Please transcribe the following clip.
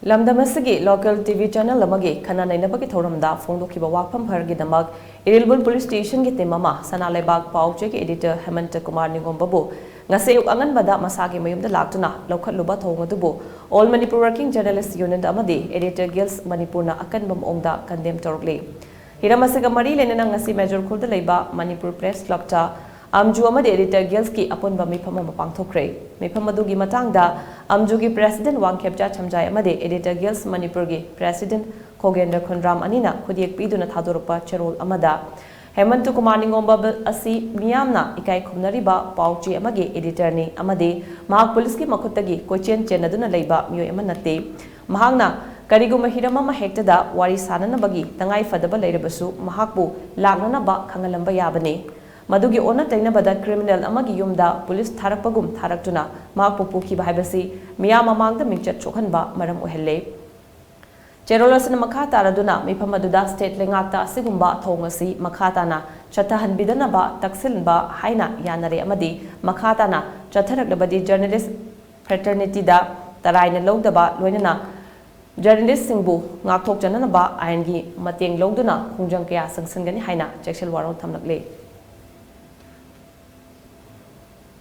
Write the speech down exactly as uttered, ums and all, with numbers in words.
ꯂꯝꯗꯝ ꯑꯁꯤꯒꯤ local T V channel ꯑꯃꯒꯤ ꯈꯟꯅ ꯅꯩꯅꯕꯒꯤ ꯊꯧꯔꯝꯗ ꯐꯣꯡꯗꯣꯛꯈꯤꯕ ꯋꯥꯐꯝ ꯈꯔꯒꯤꯗꯃꯛ ꯏꯔꯤꯜꯕꯨꯜ police station ꯒꯤ team ꯑꯃ ꯁꯅꯥ ꯂꯩꯕꯥꯛ ꯄꯥꯎ ꯆꯦꯒꯤ editor ꯍꯦꯃꯟꯇ ꯀꯨꯃꯥꯔ ꯅꯤꯉꯣꯝꯕꯕꯨ ꯉꯁꯤ ꯑꯌꯨꯛ ꯑꯉꯟꯕꯗ ꯃꯁꯥꯒꯤ ꯃꯌꯨꯝꯗ ꯂꯥꯛꯇꯨꯅ ꯂꯧꯈꯠꯂꯨꯕ ꯊꯧꯑꯣꯡ ꯑꯗꯨꯕꯨ All Manipur Working Journalist Unit ꯑꯃꯗꯤ Editor Guilds ꯃꯅꯤꯄꯨꯔꯅ ꯑꯀꯟꯕ ꯃꯑꯣꯡꯗ condemn ꯇꯧꯔꯛꯂꯤ꯫ ꯍꯤꯔꯝ ꯑꯁꯤꯒ ꯃꯔꯤ ꯂꯩꯅꯅ ꯉꯁꯤ ꯃꯦꯖꯣꯔ ꯈꯨꯜꯗ ꯂꯩꯕ ꯃꯅꯤꯄꯨꯔ Press Club ꯇ ꯑꯝꯖꯨ ꯑꯃꯗꯤ Editor Guilds ꯀꯤ ꯑꯄꯨꯟꯕ ꯃꯤꯐꯝ ꯑꯃ ꯄꯥꯡꯊꯣꯛꯈ꯭ꯔꯦ꯫ ꯃꯤꯐꯝ ꯑꯗꯨꯒꯤ ꯃꯇꯥꯡꯗ ꯑꯝꯖꯨꯒꯤ President ꯋꯥꯡꯈꯦꯝꯆꯥ ꯁꯝꯖꯥꯏ ꯑꯃꯗꯤ Editor Guilds ꯃꯅꯤꯄꯨꯔꯒꯤ President ꯈꯣꯒꯦꯟꯗ꯭ꯔ ꯈꯨꯟꯗ꯭ꯔꯥꯝ ꯑꯅꯤꯅ ꯈꯨꯠꯌꯦꯛ ꯄꯤꯗꯨꯅ ꯊꯥꯗꯣꯔꯛꯄ ꯆꯦꯔꯣꯜ ꯑꯃꯗ, ꯍꯦꯃꯟꯇ ꯀꯨꯃꯥꯔ ꯅꯤꯉꯣꯝꯕ ꯑꯁꯤ ꯃꯤꯌꯥꯝꯅ ꯏꯀꯥꯏ ꯈꯨꯝꯅꯔꯤꯕ ꯄꯥꯎ ꯆꯦ ꯑꯃꯒꯤ editor ꯅꯤ ꯑꯃꯗꯤ ꯃꯍꯥꯛ ꯄꯨꯂꯤꯁꯀꯤ ꯃꯈꯨꯠꯇꯒꯤ ꯀꯣꯏꯆꯦꯟ ꯆꯦꯟꯅꯗꯨꯅ ꯂꯩꯕ ꯃꯤꯑꯣꯏ ꯑꯃ ꯅꯠꯇꯦ꯫ ꯃꯍꯥꯛꯅ ꯀꯔꯤꯒꯨꯝꯕ ꯍꯤꯔꯝ ꯑꯃ ꯍꯦꯛꯇꯗ ꯋꯥꯔꯤ ꯁꯥꯅꯅꯕꯒꯤ ꯇꯉꯥꯏ ꯐꯗꯕ ꯂꯩꯔꯕꯁꯨ ꯃꯍꯥꯛꯄꯨ ꯂꯥꯛꯅꯅꯕ ꯈꯪꯍꯜꯂꯝꯕ ꯌꯥꯕꯅꯤ꯫ ꯃꯗꯨꯒꯤ ꯑꯣꯟꯅ ꯇꯩꯅꯕꯗ criminal ꯑꯃꯒꯤ ꯌꯨꯝꯗ ꯄꯨꯂꯤꯁ ꯊꯥꯔꯛꯄꯒꯨꯝ ꯊꯥꯔꯛꯇꯨꯅ ꯃꯍꯥꯛꯄꯨ ꯄꯨꯈꯤꯕ ꯍꯥꯏꯕꯁꯤ ꯃꯤꯌꯥꯝ ꯃꯃꯥꯡꯗ ꯃꯤꯡꯆꯠ ꯁꯣꯛꯍꯟꯕ ꯃꯔꯝ ꯑꯣꯏꯍꯜꯂꯦ꯫ ꯆꯦꯔꯣꯜ ꯑꯁꯤꯅ ꯃꯈꯥ ꯇꯥꯔꯗꯨꯅ ꯃꯤꯐꯝ ꯑꯗꯨꯗ state ꯂꯩꯉꯥꯛꯇ ꯑꯁꯤꯒꯨꯝꯕ ꯊꯧꯑꯣꯡ ꯑꯁꯤ ꯃꯈꯥ ꯇꯥꯅ ꯆꯠꯊꯍꯟꯕꯤꯗꯅꯕ ꯇꯛꯁꯤꯟꯕ ꯍꯥꯏꯅ ꯌꯥꯅꯔꯦ ꯑꯃꯗꯤ ꯃꯈꯥ ꯇꯥꯅ ꯆꯠꯊꯔꯛꯂꯕꯗꯤ journalist fraternity ꯗ ꯇꯔꯥꯏꯅ ꯂꯧꯗꯕ ꯂꯣꯏꯅꯅ journalist ꯁꯤꯡꯕꯨ ꯉꯥꯛꯊꯣꯛꯆꯅꯅꯕ ꯑꯥꯏꯟꯒꯤ ꯃꯇꯦꯡ ꯂꯧꯗꯨꯅ ꯈꯣꯡꯖꯪ ꯀꯌꯥ ꯆꯪꯁꯤꯟꯒꯅꯤ ꯍꯥꯏꯅ ꯆꯦꯛꯁꯤꯜ ꯋꯥꯔꯣꯜ ꯊꯝꯂꯛꯂꯤ꯫